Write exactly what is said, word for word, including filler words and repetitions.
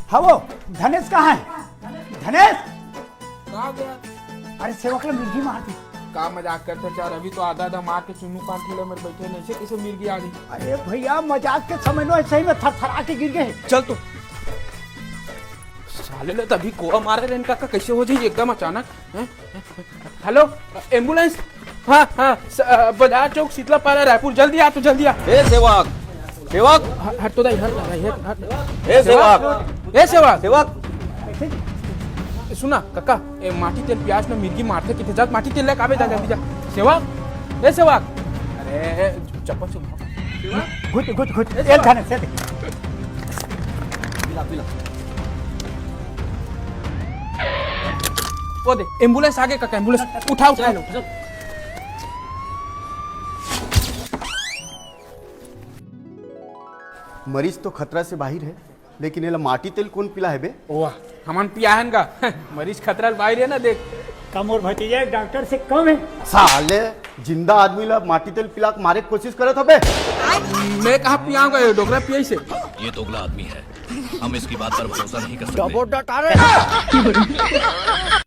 हाँ वो, धनेश कहाँ है? धनेश! कहाँ गया? अरे सेवक ला मिर्गी मार दे। का मजाक करत हस यार? अभी तो आधा आधा मार के चुन्नू पान ठेले में बैठे, नहीं से कैसे मिर्गी आ गई? अरे भैया, मजाक के समय नो, ऐसे ही में थरथरा के गिर गए। चल तू। साले ला तभी कोवा मारे रहे इनका, का कैसे हो जाई एकदम अचानक, हैं? Hello, ambulance. हाँ, हाँ, स-, अ, बाजार चौक, शीतला पारा, रायपुर, जल्दी आ, तू जल्दी आ। ए सेवक, सेवक। ह-, हट तो दाई, हट, हट, हट, हट। ए सेवक। ए सेवक। सेवक। सुना, कका, ए, माटी तेल पियास में मिर्गी मारथे किथे, जा, माटी तेल लेके आबे, जा, जल्दी जा। सेवक, ए सेवक। अरे, चप्पल सुन। घुट, घुट, घुट। ए, ए, सेवक। ध्यान से देख। पिला, पिला। वो दे, एम्बुलेंस आगे, कका, एम्बुलेंस। उठा, उठा। चलो, चलो। मरीज तो खतरा से बाहिर हे, लेकिन एला माटी तेल कोन पिला हे बे? वाह, हमन पियाहन का। मरीज खतरा से बाहिर हे ना, देख। का मोर भतीजा एक डॉक्टर से कम हे? साले, जिंदा आदमी ला माटी तेल पिला के मारे के कोशिश करत हबे। मैं कहाँ पियाऊंगा, ये डोकरा पियाई से। ये दोगला आदमी है, हम इसकी बात पर भरोसा नहीं कर सकते। डबो डटा रे।